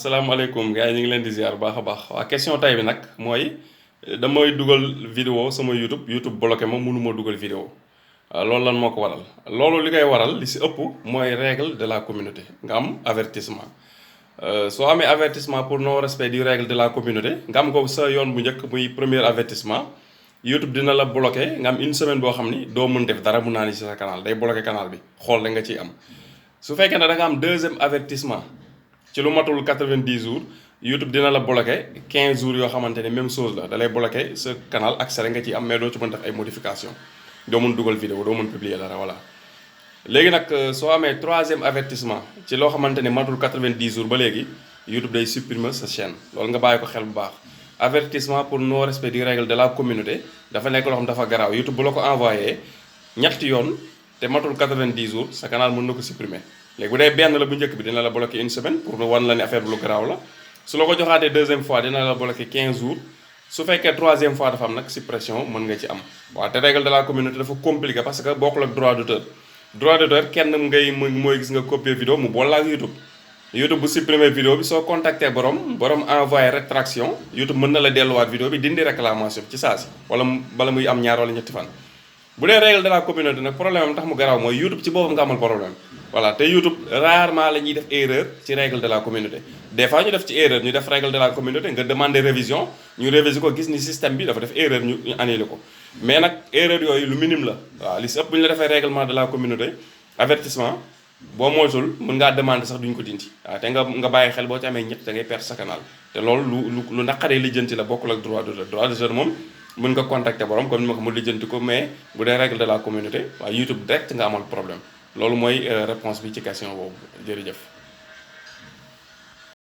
asalaamaaleykum gars yi ñu ngi leen di ziar bu baax a baax waa question tay bi nag mooy damay dugal vidéo sama YouTube bloqué ma mënuma dugal vidéo waaw loolu lan moo ko waral loolu li koy waral li si ëpp mooy règle de la communauté nga am avertissement soo amee avertissement pour non respect du règle de la communauté nga am ko sa yoon bu njëkk muy premier avertissement YouTube dina la bloqué nga am une semaine boo xam ni doo mën def dara mun naa ni si sa canal day bloqué canal bi xool da nga ciy am su fekkee ne da nga am deuxième avertissement ci lu matul 90 jours YouTube dina la bloqué 15 jours yoo xamante ne même chose la da lay bloqué sa canal accès nga ciy am mais doo ci mën def ay modification doo mën dugal vidéo doo mën publier dara voilà. léegi nag soo amee troisième avertissement ci loo xamante ne matul 90 jours ba léegi YouTube day supprimer sa chaîne loolu nga bàyyi ko xel bu baax. avertissement pour non respect du règle de la communauté dafa nekk loo xam dafa garaaw YouTube bu la ko envoyé ñetti yoon te matul 90 jours sa canal mën na ko supprimer. léegi bu dee benn la bu njëkk bi dina la bloqué une semaine pour wan la ne affaire bi lu garaaw la su la ko joxaatee deuxième fois dina la bloqué 15 jours su fekkee troisième fois dafa am nag suppression mën nga ci am waaw te règle de la communauté dafa compliqué parce que bokkul ak droit d'auteur kenn ngay mooy gis nga copier vidéo mu boole ak YouTube bu supprimer vidéo bi soo contacté borom envoyé rétraction YouTube mën na la delluwaat vidéo bi dindi réclamation bi ci saa si wala bala muy am ñaar wala ñetti fan bu dee règle de la communauté nag problème am tax mu garaaw mooy YouTube ci boppam nga amal problème voilà te YouTube rarement la ñuy def erreur ci règle de la communauté des fois ñu def ci erreur ñu def règle de la communauté nga demander révision ñu réviser ko gis ni système bi dafa def erreur ñu annulé ko mais nag erreur yooyu lu minime la waaw li si ëpp bu ñu la defee règlement de la communauté avertissement boo moytul mën ngaa demander sax duñ ko dindi waaw te nga bàyyi xel boo ci amee ñett da ngay perdre sa canal te loolu lu naqaree lijjanti la bokkul ak droit d'auteur moom mën nga contacter borom comme ni ma ko mu lijjanti ko mais bu dee règle de la communauté waaye YouTube direct nga amal problème loolu mooy réponse bi ci question boobu jërëjëf